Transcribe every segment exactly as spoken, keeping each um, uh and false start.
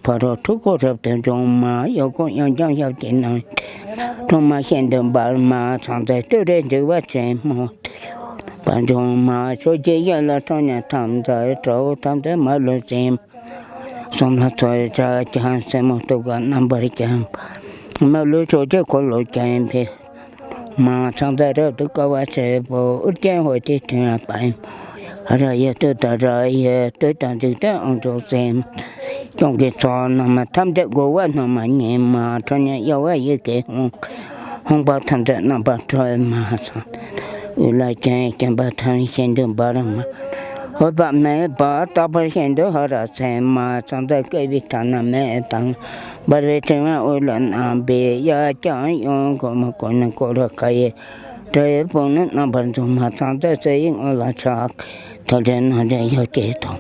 ཕ་རོལ་ཕྲུ་གུ་རབ་ཏུ་འབྱུང་མ། གཡོག་གུ་གཡོན་བརྐྱང་ཞབས་ཀྱིས་བསྣུན། སྲུང་མ་ཤིན་ཏུ་འབར་མ། ཚངས་མཚམས་བསྟོད་རེ་འཇིགས་པ་ཆེན་མོ། པ་འབྱུང་མ། ཕྱོགས་བཅུའི་ཡུལ་ལ་ཁྲོ་གཉེར་ཐམས་ཅད། དགྲ་བོ་ཐམས་ཅད་མ་ལུས་འཇོམས། གསུམ་ལ་ཚོགས་ཀྱི་ཕྱག་རྒྱ། སེན་མོ་གདུགས་དཀར་རྣམ་པར་བརྒྱན། མ་ལུས་ཕྱོགས་བཅུའི་འཁོར་ལོ་བརྒྱན་པའི་མ། ཚངས་མཚམས་རབ་ཏུ་དཀར་བ་ཆེན་པོ། ཨོ་རྒྱན་ཧོ་ཏི་ཕྲེང་བའི་པདྨོ། ཧ་ར་ཡ་ཏུཏྟཱ་ར་ཡ། བདུད་དང་འཇིག་རྟེན་དབང་ཕྱུག་སྲིན། སྐྱོང་གི་ཚོགས་རྣམས་ཐམས་ཅད་མགོ་བོར་བསྣུན་མ་ཉིད་མ། ཁྲོ་གཉེར་གཡོ་བ་ཡི་གེ་ཧཱུྃ། ཧཱུྃ་པ་ཐམས་ཅད་རྣམ་པར་གྲོལ་མ་སོང་། དབུ་ལ་ཅན་བརྒྱན་པ་ཐམས་ཤིན་ཏུ་འབར་མ། འོད་དཔག་མེད་པ་རྟག་པར་ཤིན་ཏུ་ཧ་ར་ཚད་མ། ཚངས་མཚམས་བསྐལ་པའི་མཐའ་ན་མེད་དང་། འབར་བའི་ཕྲེང་བའི་དབུ་ལ་བསྣམས་པའི། གཡས་བརྐྱང་གཡོན་བསྐུམ་མ། གོང་ནས་བསྐོར་རབ་ཁ་ཡི། དགྲ་ཡི་དཔུང་ནི་རྣམ་པར་འཛིན་མ། ཚངས་མཚམས་གསེར་གཡུ་ངོས་ལ་ཆགས། ཐོད་ཕྲེང་རྣམ་འདྲེན་ཞབས་ཀྱིས་ཐོབ།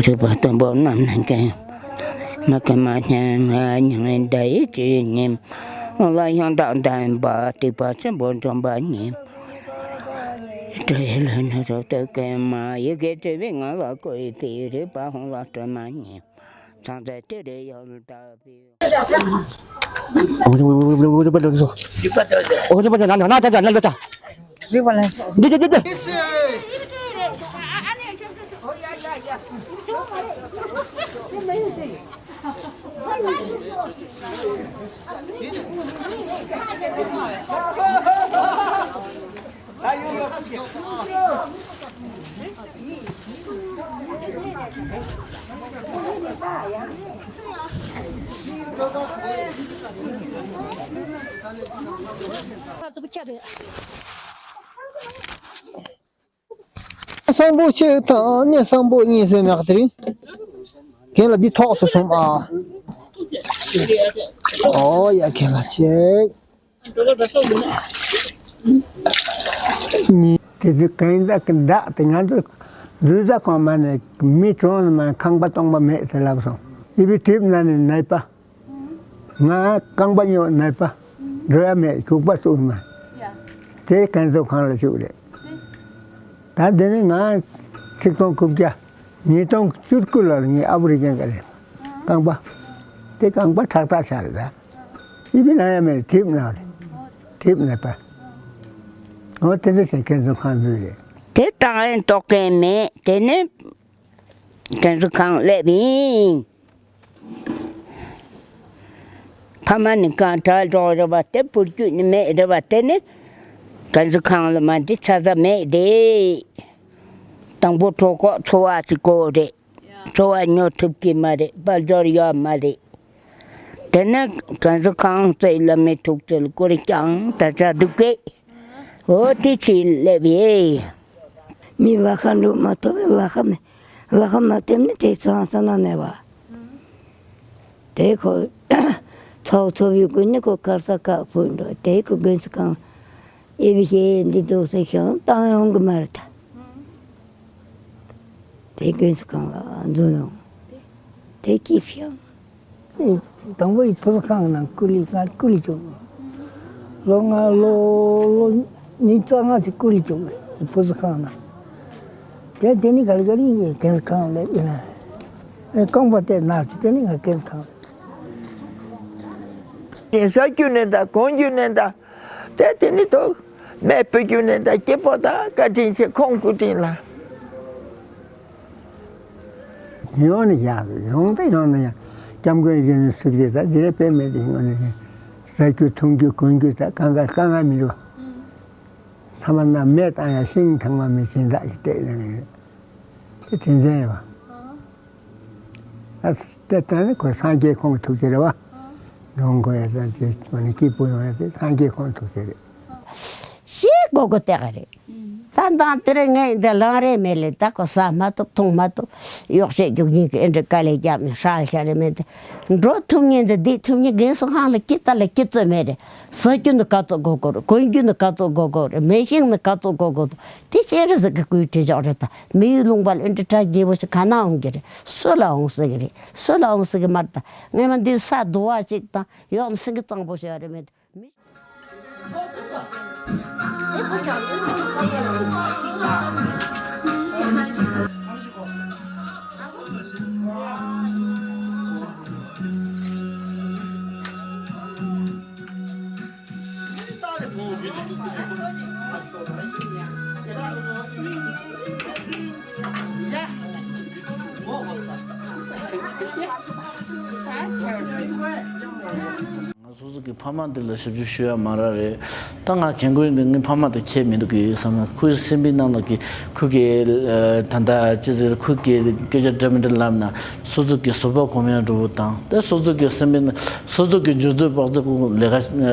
རིག་པ་དང་པོ་རྣམས་ནི་འགེམས། མ་གོས་མ་སྙན་ངག་ཉམས། དགྲ་ཡི་ལྕེ་ཡིས་ཉམས། དབུ་ལ་ཡང་དག་ལྡན་པ། སྡིག་པ་ཆེན་པོ་འཇོམས་པ་ཉིད། དགྲ་ཡི་ལུས་ནི་རབ་ཏུ་འགེམས་མ། ཡི་གེ་བཅུ་པའི་ངག་ལ་བཀོད་པའི། རིག་པ་ཧཱུྃ་ལ་སྤྲོད་མ་ཉིད། ཚངས་མཚམས་བསྟོད་རེ་ཡང་དག་པའི། བཟང་པོ་གཅིག་དང་གནས་བཟང་པོ་གཉིས་ཟེར་མེད་དེ་རིང་། རྒན་ལགས་འདི་ཐོག་སོ་སོང་ཨ། ཨོ་ཡ་རྒན་ལགས་ཅིག་དེ་ཚོ་གན་ཟག་གི་བདག་དེ་ང་ཚོ་འཛུལ་ས་ཁོང་མ་ནས་མི་གྲོངས་ནས་མ་ཁང་པ་སྟོང་པ་མེད་ཟེར་ལབ་སོང་། ཨི་བི་གྲིབ་ན་ནས་ནད་པ། ང་རྐང་པ་གཡོག་ནད་པ། འགྲོ་ཡ་མེད་རྒྱུག་པ་བཙུགས་མ། དེ་གན་ཚོ་ཁང་ལ་བཅུག་རེད། ད་དེ་ནས་ང་ཆིག་སྟོང་དགུ་བརྒྱ། ཉིས་སྟོང་བཅུ་དགུ་ལོར་ངའི་ཨ་བུ་རི་ཀན་ག་རེད། རྐང་པ། དེ་རྐང་པ་ཁྲག་ཐག་ཆག་རེད་ད། ཨི་བི་ན་ཡ་མེད་གྲིབ་ན་རེད། གྲིབ་ནད་པ། འོ་དེ་འདྲ་བྱས་གན་ཚོ་ཁང་འཛུལ་རེད། དེ་ཏང་ཡོན་ཏོག་ཀན་མེད་དེ་ནས་གན་ཚོ་ཁང་སླེབས་ཡིན། ཕ་མ་ནི་གང་དྲག་འགྲོ་རེད་བ། དེ་བུ་རྒྱུད་ནི་མེད་རེད་བ། དེ་ནི་གན་ཚོ་ཁང་ལ་མ་འདི་ཆ་ཚ་མེད་དེ། དང་པོ་གྲོད་ཁོག་འཚོ་བ་ཅིག་དགོས་རེད། འཚོ་བ་ཉོ་ཐུབ་ཀྱི་མ་རེད། དཔལ་འབྱོར་ཡོད་མ་རེད། དེ་ནི་གན་ཚོ་ཁང་བརྩེགས་བླ་མའི་ཐུགས་རྗེ་ལ་བསྐུར་ཀྱང་ད་ཆ་འདུག་གས། འོ་དེ་ཕྱིར་སླེབས་ཡེ། མི་ལ་ཁ་འགྲོ་མ་ཐུབ་པའི་ལ་ཁ་མེད། ལ་ཁ་མ་བསྟེན་ནི་དེ་ཚང་ས་ན་མེད་པ། དེ་ཁོ་ཚོགས་ཚོགས་ཡུལ་ཀུན་ནི་ཁོ་གར་ས་ཁག་ཕུད་འགྲོ། དེ་ཁོ་དགོན་ས་གང་ཨེ་བི་ཤེས་འདི་འདུག་སེ་ཤང་བཏང་ཡོང་གི་མ་རེད་ད། དེ་དགོན་ས་གང་ལ་འཛུལ་ཡོང་། དེ་སྐྱིད་ཤང་། དང་པོ་ཡི་ཕོ་གསར་ཁང་ནང་ཀུ་ལི་ང་ཀུ་ལི་བྱུང་། ལོ་ལྔ་ལོ་ལོ་ཉི་ཤུ་རྩ་ལྔ་ཅིག་ཀུ་ལི་བྱུང་ཡི་ཕོ་གསར་ཁང་ནང་། དེ་དེ་ནི་ག་ལི་ག་ལི་ངས་གན་ཁང་ལས་ཡིན་ན། རྐང་པ་དེ་ན་དེ་ནི་ང་གན་ཁང་། དེ་ས་རྒྱུ་ནས་ད་གོང་རྒྱུ་ནས་ད། དེ་དེ་ནི་ཐོག་མེད་པོ་རྒྱུ་ནས་ད་སྐྱེ་པོ་ད་བཀའ་དྲིན་ཆེ་ཁོང་སྐུ་དྲིན་ལ། ཡོང་ནས་ཡག་ཡོང་ད་ཡོང་ན་ཡག་སྐྱབས་མགོན་ཡིན་ནས་སུ་གིས་ད་དེ་རེད་པས་མེད་དེ་ཡོང་ནས་ཟ་རྒྱུ་འཐུང་རྒྱུ་གོན་རྒྱུ་ད་གང་ག་དཀའ་ངལ་མི་འདུག་ཐ་མ་ན་མེ་བཏང་ཡ་ཤིང་ཐང་མ་མི་སྦྱིན་བདག་གིས་སྤྲད་གནང་ཡོད། དེ་དྲིན་ཅན་རེད་བ། ཨ་དེ་ལྟ་ནི་ཁོ་སངས་རྒྱས་ཁོང་གི་ཐུགས་རྗེ་རེད་བ། འགྲོ་མགོན་ཡ་ད་དེ་ང་ནི་སྐྱིད་པོ་ཡོང་ཡ་དེ་སངས་རྒྱས་ཁོང་གི་ཐུགས་རྗེ་རེད། ཤེས་དགོས་དགོས་དེ་ག་རེད། ད་མདང་དེ་རིང་ངས་འདི་ལངས་རེས་མེད་ལེ་ད་ཁོ་ཟ་མ་ཐུབ་འཐུང་མ་ཐུབ་གཡོག་བྱེད་རྒྱུག་ཉིན་གི་ཨེ་འདྲ་དཀའ་ལས་རྒྱབ་ནས་ཧྲག་ཤ་རེ་མེད་དེ། འགྲོ་ཐུབ་ཉིན་དེ་བསྡད་ཐུབ་ཉིན་རྒན་གསོ་ཁང་ལ་སྐྱིད་ད་ལ་སྐྱིད་ཚོད་མེད་རེད། ཟ་རྒྱུ་ནི་ག་ཚོད་དགོས་དགོས་རེད། གོན་རྒྱུ་ནི་ག་ཚོད་དགོས་དགོས་རེད། མེ་ཤིང་ནི་ག་ཚོད་དགོས་དགོས་རེད། དེ་ཅི་རེད་ཟེར་གི་ཁོའི་དྲི་ལྕོག་རེད་ད། མི་ཡུལ་ལུང་པ་ལ་ཨེ་འདྲ་གྲ་རྒྱས་པོ་ཞིག་ག་ན་འོང་གི་རེད། སུ་ལ་འོང་སྲིད་གི་རེད། སུ་ལ་འོང་སྲིད་གི་མ་རེད་ད། ངས་མ་འདི་ས་རྡོ་བ་ཞིག་དང་ཡོག་ནི་སེང་གེ་གཙང་པོ་ཞིག་རེད་མེད། མི། ཕ་མ་འདི་ལ་ཞབས་ཞུ་ཞུ་ཡ་མ་རག་རེད། ད་ང་རྒན་རྒོན་འདི་ངའི་ཕ་མ་དང་ཁྱད་མི་འདུག་གི་བསམ་ན། ཁོའི་སེམས་པའི་ནང་ལ་གི་ཁོ་གི་ད་ལྟ་ཅི་ཟེར། ཁོ་གི་སྐད་ཆ་འདྲ་མི་འདྲ་ལབ་ན། སོ་སོ་གི་བཟོད་པ་སྒོམ་ཡ་འགྲོ་བོ་དང་། ད་སོ་སོ་གི་སེམས་པའི་ནང་སོ་སོ་གི་འཇུ་ཚོད་བག་ཚོད་ཁོ་ལས་ཀ་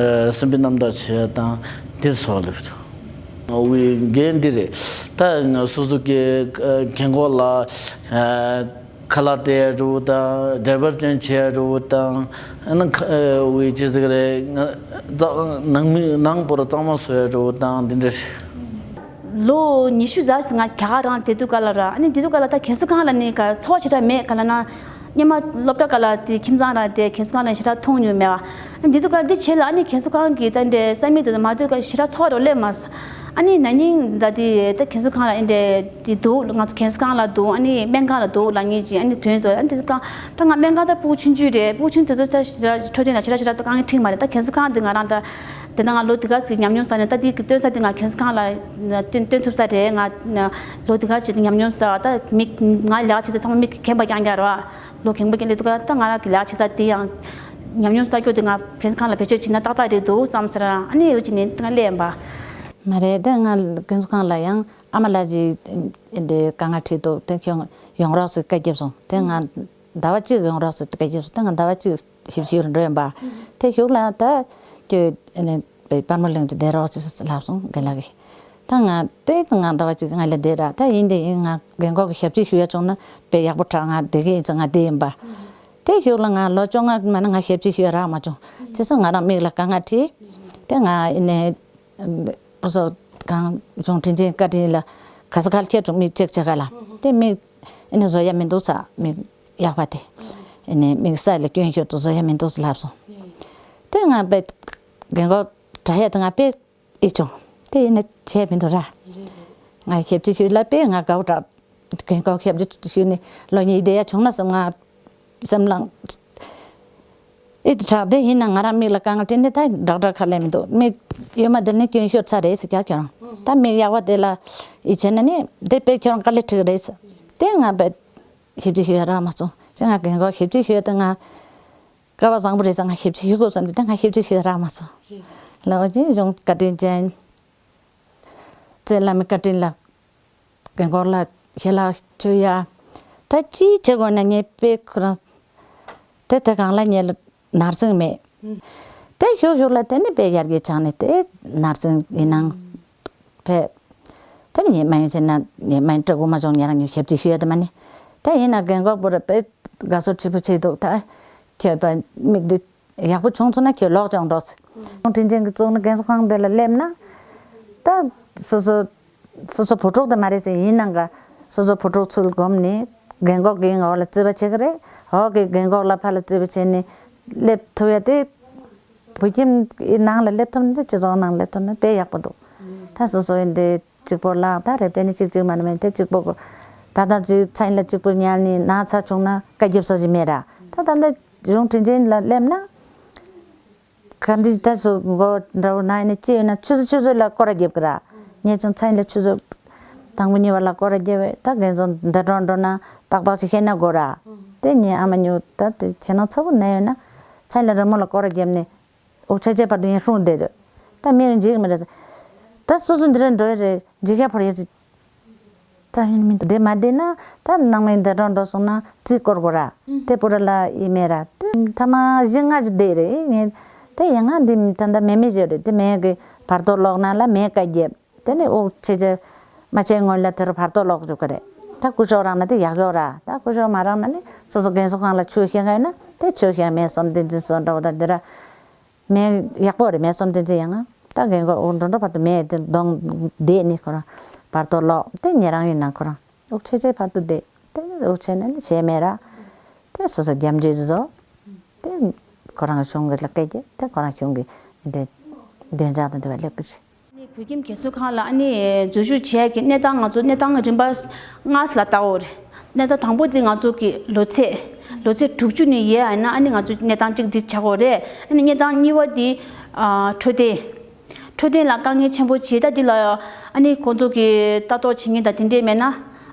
སེམས་པའི་རྣམ་དག་བྱེད་ཡ་དང་། འདི་ཚོ་ལ་འོ་བའི་འགན་འདི་རེད། ད་སོ་སོ་གི་རྒན་གོག་ལ་ཁ་ལག་སྟེར་ཡ་འགྲོ་བོ་དང་། འདྲ་པར་ཅན་བྱེད་ཡ་འགྲོ་བོ་དང་། ཨ་ནི་ཁ་ཨ་འོ་ཅི་ཟེར་གི་རེད། ང་ནང་མི་ནང་པོར་གཙང་མ་བཟོ་ཡ་འགྲོ་བོ་དང་། འདི་འདྲ་རེད། ལོ་ཉི་ཤུ་ཙམ་ཞིག་ང་རྒྱ་གར་རང་བསྡད་དུས་སྐབས་ལ་ར། ཨ་ནི་བསྡད་དུས་སྐབས་ལ་ད་རྒན་གསོ་ཁང་ལ་ནི་ག་འཚོ་བ་ཞེ་དྲག་མེད་ག་ལ་ན། སྔོན་མ་སློབ་གྲྭ་སྐབས་ལ་དེ་ཁྱིམ་ཚང་ར་དེ་རྒན་གསོ་ཁང་ལ་ཞེ་དྲག་མཐོང་མྱོང་མེད་བ། ཨ་ནི་བསྡད་དུས་སྐབས་འདི་བྱས་ལ། ཨ་ནི་རྒན་གསོ་ཁང་གི་ད་འདྲ་ས་མིག་དེ་ཚོ་མ་ཐོན་ག་ཞེ་དྲག་འཚོ་བ་རོ་ལས་མ་ས། ཨ་ནི་ན་ནིང་ད་དེ་ད་རྒན་གསོ་ཁང་ལ་ཨེ་འདྲ་དེ་འདུག་ང་ཚོ་རྒན་གསོ་ཁང་ལ་འདུག་ཨ་ནི་སྨན་ཁང་ལ་འདུག་ལབ་མཁན་ཅིག་ཨ་ནི་དོན་ཚོ། ཨ་ནི་དེ་ཁང་ད་ང་སྨན་ཁང་ད་ཕྲུ་གུ་ཆུང་ཆུང་རེད། ཕྲུ་གུ་ཆུང་དེ་ཚོ་ས་ཞེ་དྲག་འཕྲོད་བསྟེན་ལ་ཞེ་དྲག་ཞེ་དྲག་ད་དཀའ་ངལ་འཕྲད་མ་རེད། ད་རྒན་གསོ་ཁང་དེ་ང་རང་ད་དེ་ད་ང་ལོ་དེ་ག་ཟིག་ཉམས་མྱོང་བསགས་ནས། ད་དེ་གི་སྟོན་ས་དེ་ང་རྒན་གསོ་ཁང་ལ་སྟོན་སྟོན་ཐུབ་ས་རེད། ང་ལོ་དེ་ག་ཅིག་ཉམས་མྱོང་བསགས། ད་མི་ང་ལས་ཀ་བྱེད་ས་ཚང་མ་མི་རྒན་པ་རྐྱང་རྐྱང་རེད་བ། ལོ་རྒན་པ་རྐྱང་རེད། ད་ང་རང་གི་ལས་ཀ་བྱེད་ས་དེ་ཡང་ཉམས་མྱོང་བསགས་རྒྱུ་དེ་ང་རྒན་གསོ་ཁང་ལ་བེད་སྤྱོད་བྱེད་ན་ཏག་ཏག་རེད་འདུག་བསམ་ཟེར། ཨ་ནི་འོ་ཅི་ནས་ང་སླེབས་ཡིན་པ། མ་རེད། ད་ང་རྒན་གསོ་ཁང་ལ་ཡང་ཨ་མ་ལགས་ཀྱིས་འདི་དཀའ་ངལ་འཕྲད་འདུག་དེ་ཁྱོད་ཡོང་རོགས་ཟེར་བཀའ་བརྒྱབ་སོང་། དེ་ང་ཟླ་བ་གཅིག་ཡོང་རོགས་ཟེར་བཀའ་བརྒྱབ་སོང་། དེ་ང་ཟླ་བ་གཅིག་ཞིབ་ཞིབ་འགྲོ་ཡིན་པ། དེ་གཞུག་ལ་ད་ཁྱོད་ཨ་ནི་པའི་པར་མ་གླིང་དུ་བསྡད་རོགས་ཟེར་ལབ་སོང་རྒན་ལགས་ཀྱིས། ད་ང་དེ་ང་ཟླ་བ་གཅིག་ང་ལ་བསྡད་ར། ད་ཡིན་དེ་ཡིན། ང་རྒན་གོག་གི་ཞབས་ཕྱི་ཞུ་ཡ་བྱུང་ན་དཔེ་ཡག་པོ་དྲག་ང་བསྡད་ཀྱི་ཡིན་ཙང་ང་བསྡད་ཡིན་པ། དེ་གཞུག་ལ་ང་ལོ་བཅོ་ལྔ་མ་ནི་ང་ཞབས་ཕྱི་ཞུ་ཡ་རག་མ་བྱུང་། བྱས་ཙང་ང་རང་མིག་ལ་དཀའ་ངལ་འཕྲད། དེ་ང་ཨ་ནི་སོ་སོ་གང་གཞུང་དྲིན་ཅན་བཀའ་དྲིན་ལ་ག་ས་ག་ལ་ཁྱེར་བྱུང་། མིག་ཅེག་བྱེད་ག་ལ་དེ་མིག་ཨ་ནི་བཟོ་ཡ་མི་འདུག་ས། མིག་ཡག་པ་དེ་ཨ་ནི་མིག་ས་ལ་སྐྱོན་ཤོར་དུ་བཟོ་ཡ་མི་འདུག་ས་ལབ་སོང་། དེ་ང་དཔེ་རྒན་གོག་དྲག་ཡ་དེ་ང་དཔེ་ཨེ་བྱུང་། དེ་ཡིན་ན་བྱས་མི་འདུག་ར། ང་ཞབས་ཕྱི་ཞུས་ལ་དཔེ་ང་དགའ་བོ་དྲག་རྒན་གོག་ཞབས་ཕྱི་ཞུས་ནས་ལོ་གཉིས་བསྡད་ཡ་བྱུང་ན་བསམ། ང་སེམས་ལངས་ཨེ་དྲག་དེ་ཡིན་ན་ང་རང་མིག་ལ་དཀའ་ངལ་འཕྲད་ནས་ད་ཌོག་ཊར་ཁ་ལས་མི་འདུག་མིག་གཡོན་མ་དེ་ནས་སྐྱོན་ཤོར་ཚར་རེད་ཟེར་རྒྱག་ཁྱོད་རང་། ད་མིག་ཡག་པ་དེ་ལ་ཡིད་ཆེས་ན་ནི་དེ་དཔེ་ཁྱོད་རང་དཀའ་ལས་འཕྲད་ཀྱི་རེད་ཟེར། དེ་ང་དཔེ་ཞབས་ཕྱི་ཞུ་ཡ་རག་མ་སོང་། ཅི་ང་རྒན་གོག་ཞབས་ཕྱི་ཞུ་ཡ་དེ་ང་སྐལ་བ་བཟང་པོ་རེད་ཟེར། ང་ཞབས་ཕྱི་ཞུ་དགོས་བསམ་གྱི། ད་ང་ཞབས་ཕྱི་ཞུ་ཡ་རག་མ་སོང་། ལ་འོ་ཅི་གཞུང་བཀའ་དྲིན་ཅན། རྩེ་བླ་མའི་བཀའ་དྲིན་ལ་རྒན་གོག་ལ་ཞལ་ལག་མཆོད་ཡ། ད་ཅི་བྱེད་དགོས་ན་ངས་དཔེ་ཁོ་རང་དེ་དེ་གང་ལ་ངས་ལ་ནར་སིང་མེད། དེ་ཞུགས་ཞུགས་ལ་དེ་ནི་དཔེ་ཡར་རྒྱས་ཆགས་ནས་དེ་ནར་སིང་ཡིན་ནང་ཕེབས། དེ་ནི་ངས་མ་ཡིན་བྱས་ན་ངས་མ་ཡིན་སྤྲད་དགོས་མ་བྱུང་། ཉེ་རང་ཉིད་ཞབས་ཕྱི་ཞུ་ཡ་དེ་མ་ནི། དེ་ཡིན་ན་རྒན་གོག་པོ་ར་དཔེ་དགའ་བསུ་ཁྲི་པོ་ཆེ་འདུག་ད་ཁྱོད་པ་མིག་འདི་ཡག་པོ་བྱུང་སོང་ན་ཁྱོད་ལོག་ཅིག་འགྲོ་ཟེར། དྲིན་ཅན་གྱི་གཙུག་ན་རྒན་གསོ་ཁང་དེ་ལ་སླེབས་ན། ད་སོ་སོ་སོ་སོ་བུ་ཕྲུག་དེ་མ་རེད་ཟེར། ཡིན་ནང་ག་སོ་སོ་བུ་ཕྲུག་ཚུར་བསྒོམས་ནས་རྒན་གོག་གི་ངོ་ལ་བརྩི་བ་བྱེད་ཀྱི་རེད། འོག་གི་རྒན་གོག་ལ་ཕར་ལ་བརྩི་བ་བྱས་ནས་སླེབས་ཐུབ་ཡ་དེ། བོད་ཁྱིམ་ནང་ལ་སླེབས་ཐུབ་ན་དེ། སྤྱི་ཚོགས་ནང་སླེབས་ཐུབ་ན་དཔེ་ཡག་པོ་འདུག་ད་སོ་སོ་ཡིན་འདྲའི་གཅིག་པོ་ལ་ད་རེབ་དེ་ནི་གཅིག་གཅིག་མ་ནི་མེད་དེ་གཅིག་པོ་གོ། ད་ལྟ་ཅིག་མཚན་ལ་གཅིག་པོ་ཉལ་ནས་ན་ཚ་བྱུང་ན་བཀའ་རྒྱབ་ས་ཞིག་མེད་ར། ད་ད་ལྟ་གཞུང་དྲིན་ཅན་ལ་སླེབས་ན། ག་འདི་ད་སུ་མགོ་འདྲ་བོ་ན་ཡིན་ན་ཅི་ཡོད་ན་ཆུ་ཚོད་ཆུ་ཚོད་ལ་སྐོར་ར་རྒྱབ་ཀྱི་ར། ངས་ཀྱང་མཚན་ལ་ཆུ་ཚོད་དང་པོ་གཉིས་པ་ལ་སྐོར་ར་རྒྱབ་པས། ད་རྒན་ཚོ་འདི་འགྲོ་འགྲོ་ན་ཏག་ཏག་ཅིག་ཤེས་ན་དགོས་ར། དེ་ངས་ཨ་མ་ཉོ་ད་དེ་ཁྱེད་རང་ཚ་བོ་ན་ཡོད་ན་མཚན་ལ་རི་མོ་ལ་སྐོར་ར་རྒྱབ་ནས། འུ་ཆ་ཆེ་བར་དུ་ཡིན་སྲུང་བསྡད་འདུག་ད་མི་འཇིགས་མི་རེད། ད་སོ་སོ་འདི་ར་འགྲོ་ཡི་རེད། འཇིགས་ཡ་ཕོར་ཡ་ཅིག་ད་ཡིན་མི་འདུག་འདྲེ་མ་བསྡད་ན་ད་ནང་མི་འདི་འགྲོ་འགྲོ་སོང་ན་རྩིས་སྐོར་དགོས་ར། དེ་པུ་ར་ལ་ཡི་མེད་ར། དེ་ཐ་མ་བཞི་ལྔ་ཅིག་བསྡད་རེད། ངས་ད་ཡང་ང་འདི་ད་ད་མེ་མེ་བཞི་རེད། དེ་མེ་གི་བར་དོ་ལོག་ན་ལ་མེ་བཀའ་རྒྱབ། དེ་ནས་འུ་ཆེ་ཆེ་མ་ཆེ་སྔོན་ལ་དེ་རུ་བར་དོ་ལོག་འཇུག་གི་རེད། ད་སྐུ་ཞབས་རག་ན་དེ་ཡག་ཡོད་ར། ད་སྐུ་ཞབས་མ་རག་ན་ནི་སོ་སོ་རྒན་གསོ་ཁང་ལ་ཆོས་བཤད་མཁན་ཡོད་ན་དེ་ཆོས་བཤད་མཁན་སོམ་བསྟན་འཛིན་སོགས་འདྲ་བོ་ད་འདི་ར། མེ་ཡག་པོ་རེད། མེ་སོམ་བསྟན་འཛིན་ཡང་ང་ད་རྒན་གོག་འུ་འགྲོ་འགྲོ་བར་དུ་མེ་དེ་གདོང་བསྡད་ནི་ཁོ་རང་བར་དོ་ལོག་དེ་ཉེ་རང་ཡིན་ན་ཁོ་རང་འུ་ཆེ་ཆེ་བར་དུ་བསྡད་དེ་འུ་ཆེ་ན་ནི་བྱས་མེད་ར། དེ་སོ་སོ་རྒྱབ་འདྲེ་བཟོ་དེ་ཁོ་རང་གཞུང་གི་ལ་སྐད་ཀྱི་དེ་ཁོ་རང་གཞུང་གི་འདི་བདེ་འཇགས་དང་འདི་བ་སླེབས་ཀྱི་རེད། ཨ་ནི་བོད་ཁྱིམ་རྒན་གསོ་ཁང་ལ་ཨ་ནི་འཛུལ་ཞུགས་བྱས་ཀྱི་གནས་སྟངས་ང་ཚོ་གནས་སྟངས་རིམ་པ་ལྔ་ལ་བལྟའོ་རེད། གནས་སྟངས་དང་པོ་དེ་ང་ཚོ་གི་ལོ་ཚད་ལོ་ཚད་དྲུག་ཅུ་ནས་ཡས་ཡིན་ན་ཨ་ནི་ང་ཚོ་གནས་སྟངས་གཅིག་འདི་ཆགས་ཀྱི་ཡོད་རེད། ཨ་ནི་གནས་སྟངས་གཉིས་པ་དེ་ཨ་འཕྲོད་བསྟེན། འཕྲོད་བསྟེན་ལ་དཀའ་ངལ་ཆེན་པོ་བྱས། ད་འདི་ལ་ཨ་ནི་ཁོང་ཚོ་གི་ལྟ་རྟོག་བྱེད་མཁན་དང་དེ་འདྲས་མེད་ན་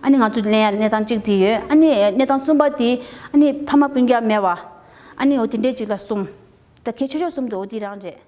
ཨ་ནི་ང་ཚོ་ལེན་ཡ་གནས་སྟངས་གཅིག་དེ་ཡོད། ཨ་ནི་གནས་སྟངས་གསུམ་པ་དེ་ཨ་ནི་ཕ་མ་སྤུན་ཀྱག་མེད་པ། ཨ་ནི་འོ་དེ་འདྲས་གཅིག་ལ་གསུམ། ད་གལ་ཆེ་ཤོས་གསུམ་དུ་འོ་དེ་རང་རེད།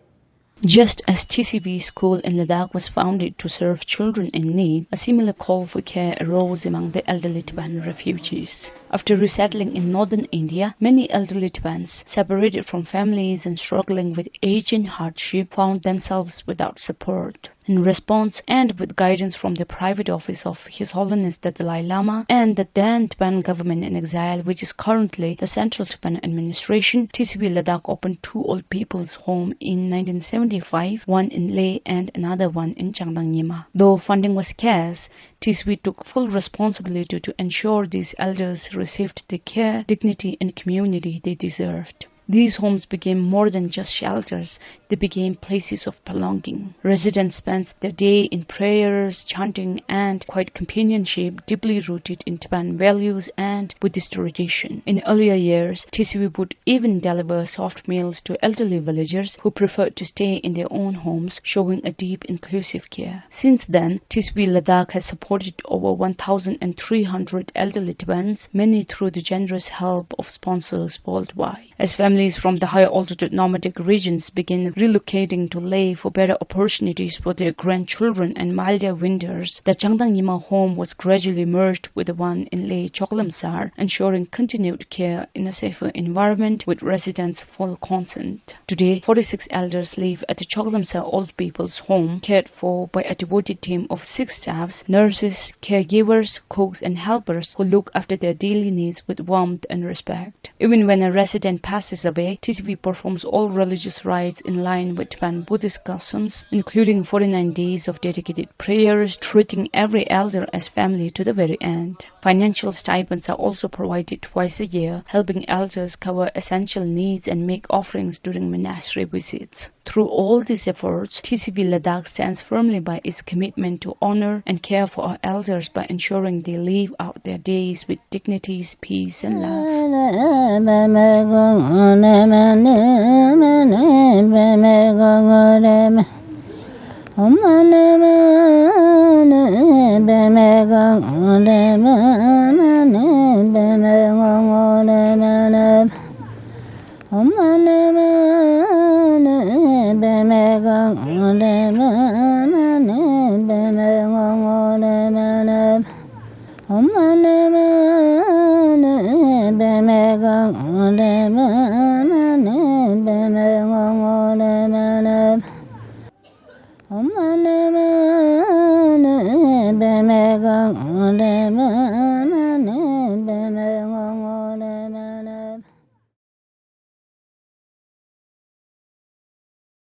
Just as T C B school in Ladakh was founded to serve children in need, a similar call for care arose among the elderly Tibetan refugees. After resettling in northern India, many elderly Tibetans, separated from families and struggling with age and hardship, found themselves without support. In response, and with guidance from the private office of His Holiness the Dalai Lama and the then Tibetan government in exile, which is currently the Central Tibetan Administration, T C B Ladakh opened two old people's home in nineteen seventy-five, one in Leh and another one in Changdang Nyima. Though funding was scarce, T C B took full responsibility to ensure these elders received the care, dignity, and community they deserved. These homes became more than just shelters, they became places of belonging. Residents spent their day in prayers, chanting, and quiet companionship, deeply rooted in Tibetan values and Buddhist tradition. In earlier years, T C B would even deliver soft meals to elderly villagers who preferred to stay in their own homes, showing a deep inclusive care. Since then, T C B Ladakh has supported over one thousand three hundred elderly Tibetans, many through the generous help of sponsors worldwide. As families from the higher altitude nomadic regions begin relocating to Leh for better opportunities for their grandchildren and milder winters, the Changdang Nyima home was gradually merged with the one in Leh Choklamsar, ensuring continued care in a safer environment with residents' full consent. Today, forty-six elders live at the Choklamsar Old People's Home, cared for by a devoted team of six staffs, nurses, caregivers, cooks, and helpers who look after their daily needs with warmth and respect. Even when a resident passes away, T C B performs all religious rites in line with Tibetan Buddhist customs, including forty-nine days of dedicated prayers, treating every elder as family to the very end. Financial stipends are also provided twice a year, helping elders cover essential needs and make offerings during monastery visits. Through all these efforts, T C B Ladakh stands firmly by its commitment to honor and care for our elders by ensuring they live out their days with dignity, peace, and love.